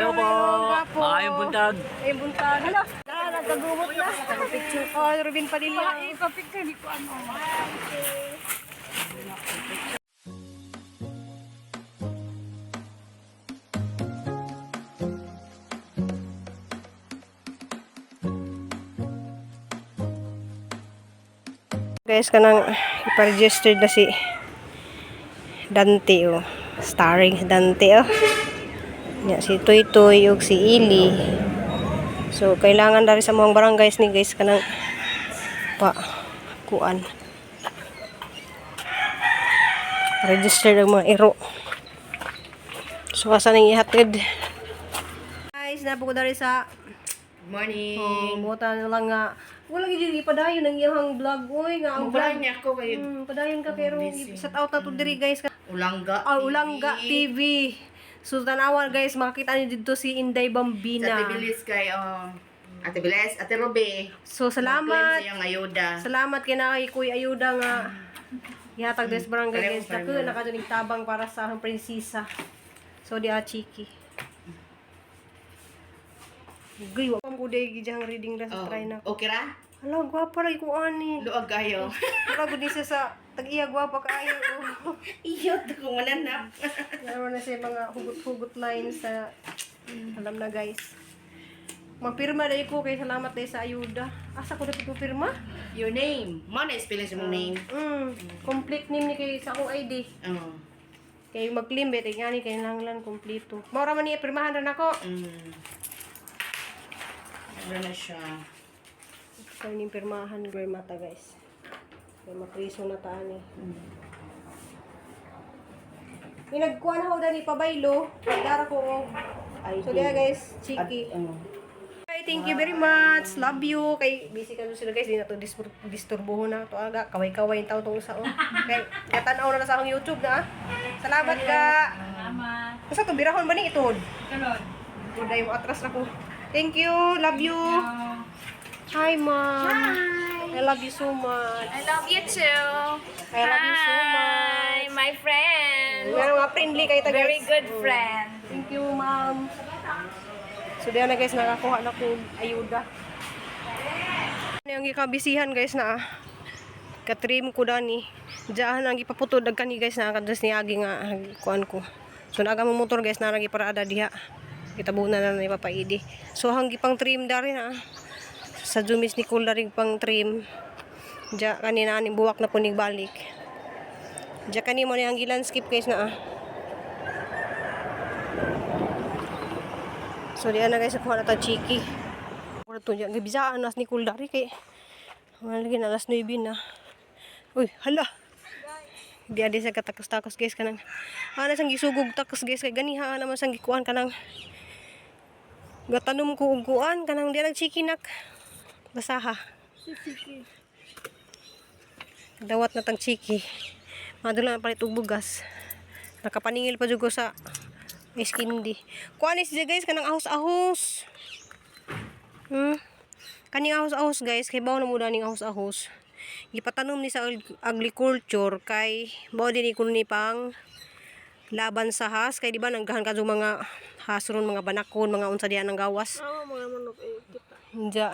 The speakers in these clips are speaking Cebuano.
Hello po. Gwapo. Maayong buntag. Ay, buntag. Hala, nagkagumot na. Picture. Oh, Ruben Padilla. Ipapicture ni ko ano. Guys, kanang ipa-registered na si Dante oh. Starring si Dante oh. Nya si Toy Toy ug si Ili. So kailangan dari sa mga barangays ni guys kanang pa kuan. Registered ang mga iro. So asa nang ihatid. Guys, napo ko dari sa Good morning. Oh, buta na lang nga. Wala gid ipadayon ang iyang vlog oy nga ang Vlog vlog. niya ako kayo. Padayon ka pero set out na to diri guys. Ulangga. Ah, Ulangga TV. So tanawan guys, makakita niyo dito si Inday Sa Bambina. Ate Bilis kay Ate Bilis, Ate Robe. So Claim salamat. sa iyong ayuda. Salamat kay na kay Kuya Ayuda nga ihatag des barangay Pareho, guys. Dako pareho. nakaduning tabang para sa akong prinsesa. So di ah, chiki. Gay, wa pa ko day gijang reading ra sa Oh, try na. okay ra? Hala, gwapa lagi ko ani. Luag kayo. Wala gud ni siya sa tag-iya gwapa kaayo. Oh. Iyot ko mananap. Meron na siya mga hugot-hugot lines sa alam na guys. Magpirma dahil ko kay salamat dahil sa ayuda. Asa ko dapat pirma? Your name. Mo na spelling sa mong name. Complete name ni kay sa akong ID. Oh. Kay mag-claim bet ngani kay nanglan kompleto. Mao ra man niya pirmahan ra nako. Ano na siya? Ikaw ning pirmahan girl mata guys. Kay mapriso na ta ani. May nagkuan ako dani pabaylo. Dara ko og ID. So diha guys, chiki. At, oh. Hi, thank you very much. Love you. Kay busy ka sila guys, di na to disturbohon na to aga. Kaway-kaway yung tao tong isa oh. Kay katanaw na sa akong YouTube na. Ah. Salamat ka. Salamat. Asa to birahon ba ni itod? Kalod. Tuday mo atras na ko. Thank you. Love you. Hi, ma'am. Hi. I love you so much. I love you too. I love you so much. Hi, my friend. Meron nga friendly kayo ta guys. Very good friend. Thank you, ma'am. So, diyan na guys, nakakuha na ko ayuda. Ano yung gikabisihan guys na ah. Katrim ko dani. Diyan ang gipaputod ag kani guys na kadres ni agi nga kuan ko. So naga mo motor guys na lagi parada diha. Gitabunan na ni Papa Idi. So hang gipang trim dari na ah. Sa Jumis ni Kula rin pang trim. Diya kanina ani buwak na punig balik. Diya kani mo ni ang gilandscape guys na ah. So diyan na guys kuha na ta chiki. Ora to diyan gibisaan nas ni Kuldari kay mga lagi na alas 9 na. Uy, hala. Di adi sa katakos-takos guys kanang. Ana sang gisugog takos guys kay ganiha naman sang gikuan kanang gatanom ko og kuan kanang di nag chiki nak. Basaha. Dawat na tang chiki. Madula na palit og bugas. Nakapaningil pa jud ko sa ice candy. Kuan is guys kanang ahos-ahos. Kaning ahos-ahos guys, kay bawo na mo ning ahos-ahos. Gipatanom ni sa agriculture kay bao din kuno ni pang laban sa has kay di ba nanggahan ka mga has ron, mga banakon, mga unsa diyan ang gawas. Oh, mga manok eh kita. Diya.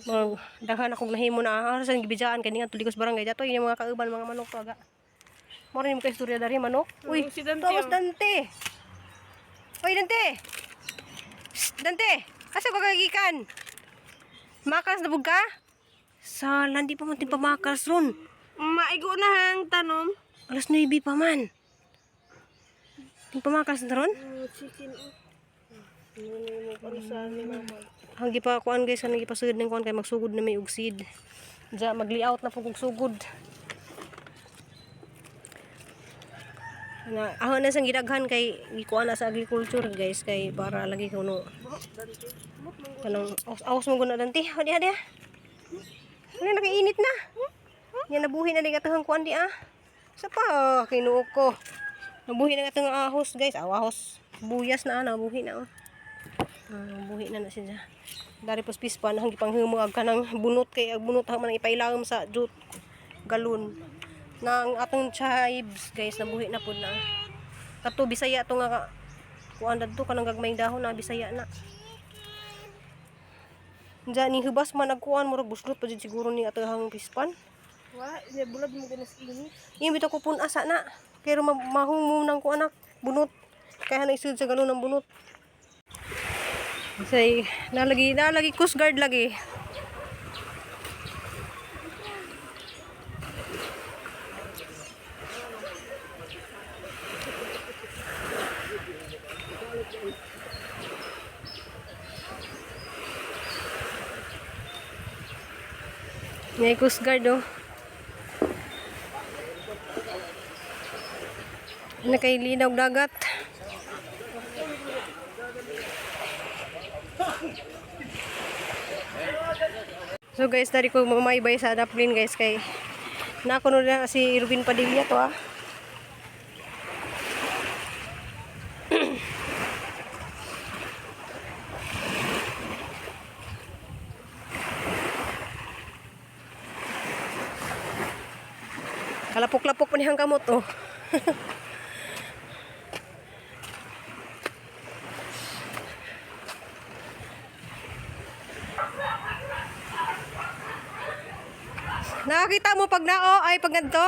Mga daghan akong nahimo na ah, sa gibijaan kay nga tulikos barangay dato yung mga kauban mga manok to aga. Mao rin mo kay istorya dari manok. Uy, si Dante, Tapos oh. Dante. Uy, Dante. Psst, Dante, asa ka kagikan? Makas na bug ka? Sala, di pa man pamakas ron. Maigo na hang tanom. Alas 9 pa man. Di pamakas na ron? Chicken. Ano sa ni mama? Ang gipa kuan guys, ang gipasugod ng kuan kay magsugod na may ugsid. Diya magli-out na po kog sugod. Na ako na sang gidaghan kay gikuan na sa agriculture guys kay para lagi kuno. Kanang aus mo guna dante. Hadi hadi. Ano nakainit na. Yan nabuhi na din atong kuan di ah. Sa pa kinuo ko. Nabuhi na atong ahos guys. Aw ahos. Buyas na ah, nabuhi na oh. Ah, buhi na na siya. Dari pos pispan hanggi panghimo ag kanang bunot kay ag bunot man ang ipailawom sa jute galon. Na ang atong chives guys nabuhi na pud na. Kato Bisaya to nga Kuan dadto kanang gagmayng dahon na Bisaya na. Diyan ni hubas man nagkuan, murag buslot pa jud siguro ni atahang pispan. Wa, niya bulad mo ganas init. Iyang bitaw ko pun asa na. Pero mahumo nang ko anak bunot. Kaya na isud sa galon ng bunot. Say, nalagi nalagi Coast Guard lagi. May Coast Guard oh. Nakailinaw dagat. So guys, dari ko mamaybay sa Daplin guys kay nakuno na si Irvin Padilla to ah. Kalapok-lapok pa niyang kamot oh. Nakakita mo pag nao ay pag ganito?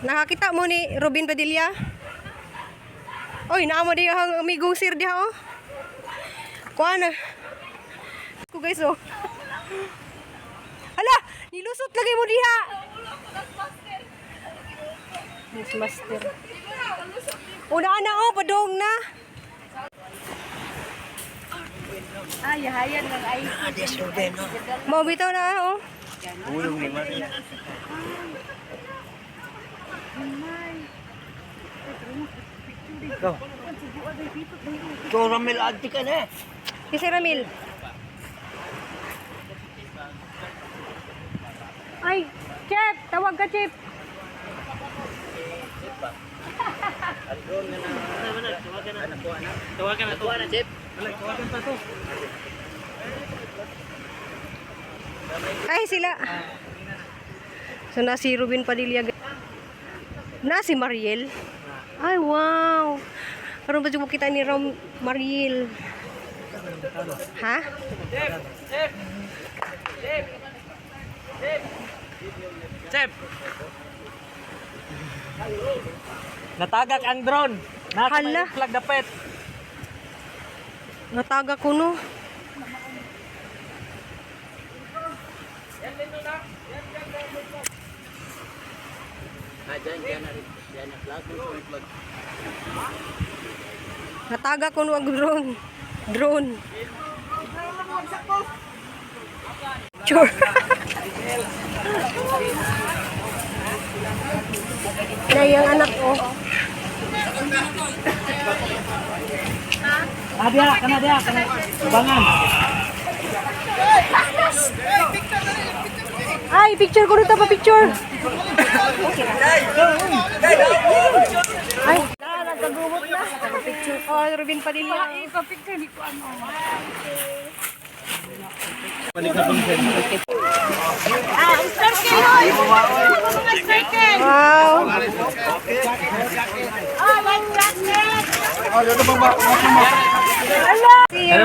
Nakakita mo ni Robin Padilla? Oy, naa mo di ang amigong sir diha oh. Kuan na. Ko guys oh. Hala, nilusot lagi mo diha. Miss Master. Una na oh, padong na. Ay, hayan lang ay. Mao bitaw na oh. Ikaw, Ramil, adi ka na eh. Kasi Ramil. Ay, Chef, tawag ka, Chef. Tawagan na, tawagan na, Chip. Ay, sila. So, na si Ruben Padilla. Na si Mariel. Ay, wow. Karon ba jud mo kita ni Rom Mariel? Ha? Chip! Natagak ang drone. Nasa Hala. may flag dapit. Nataga ko no. Nataga ko no ang drone. Drone. Sure. Na yung anak ko. Ah, diha, kana diha, kana. Bangan. Ay, picture ko nito pa picture. Ay, nagkagumot na. Picture. Oh, Ruben Padilla. Ipa-picture ni ko ano. Ah, ang circle oy. Mga circle. Wow. Ah, one bracket. Hello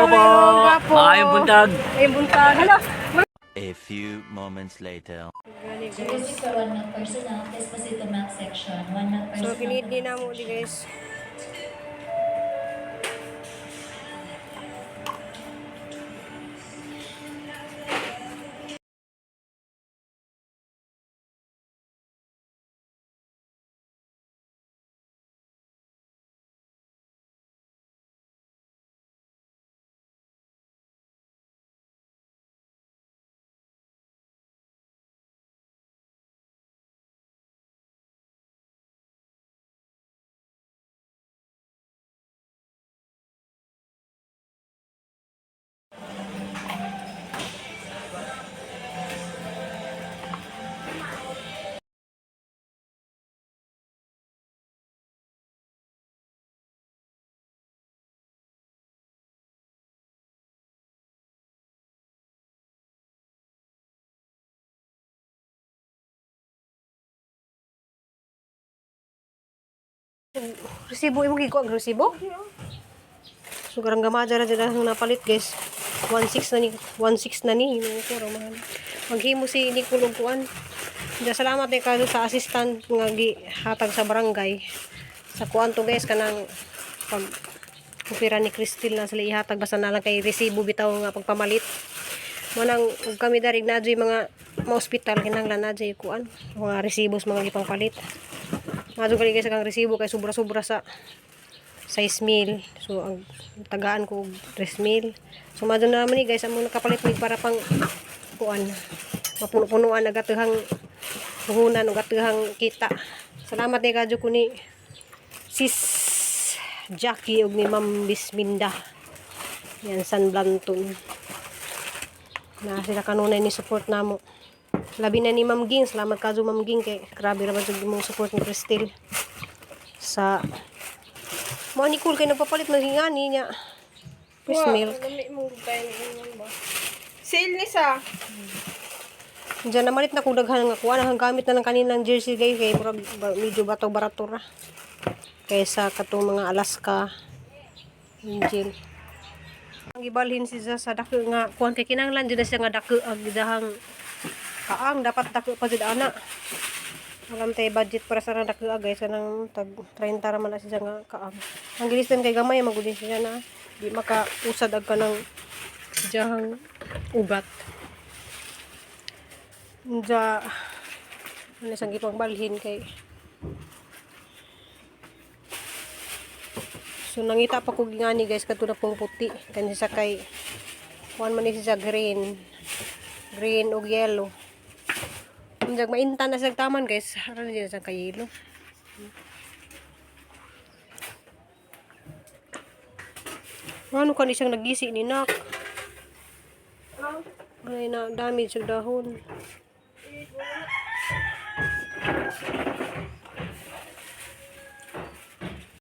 po. Maayong buntag. Maayong buntag. Hello. A few moments later. Guys. For one month personal, Despacito Math section, 1 month So, personal. kinid na mo di guys. Resibo imo gikuha ang resibo? So karang gamaja ra dyan ang napalit, guys. 1.6 na ni, 1.6 na ni hinuo ko ra mahal. Maghimo si Nicole og kuan. Diya, salamat kay kayo sa assistant nga gihatag sa barangay. Sa kuan to, guys, kanang pag kupira ni Cristel na sila ihatag basta na lang kay resibo bitaw nga pagpamalit. Mo nang ug kami darig na mga ma-ospital kinahanglan na dyan kuan mga resibos mga gipangpalit. Madto gali, guys, ang resibo kay sobra-sobra sa 6 mil. So, ang tagaan ko og 3 mil. So, madto na naman ni, guys, amo nakapalit ni para pang kuan mapuno-punuan ang gatuhang puhunan o gatuhang kita. Salamat ni kadyo ko ni Sis Jackie ug ni Ma'am Bisminda. Yan, San Blanton. Na sila kanunay ni support namo. Labi na ni Ma'am Ging. Salamat kadyo, Ma'am Ging, kay grabe ra ba jud imong support ni Cristel sa mo ni cool kay nagpapalit man ngani niya. Fresh milk. Lami mong gutay ni ingon ba. Sale ni sa. Diyan namalit na kung daghan nga kuha ang gamit na lang kaninang jersey, guys, kay murag medyo bato barato ra. Kaysa katong mga Alaska Angel. Ang gibalhin siya sa dako nga kuan kay kinahanglan jud na siya nga dako ang gidahang kaang dapat dako pa jud ana. Alam tay budget para sa dako ah, guys, kanang tag 30 ra man na siya nga kaang. Ang gilistan kay gamay magud siya na di makausad ag kanang diyahang ugat. Nja, ano siyang gipang balhin kay. So nangita pa ko gingani, guys, kadto na pong puti kani sa kay kuan man ni siya green. Green ug yellow. Unjag mainta na siya taman, guys. Ara na siya kay yellow. Ano kani siyang nagisi ni Nak? Ay na damage sa dahon.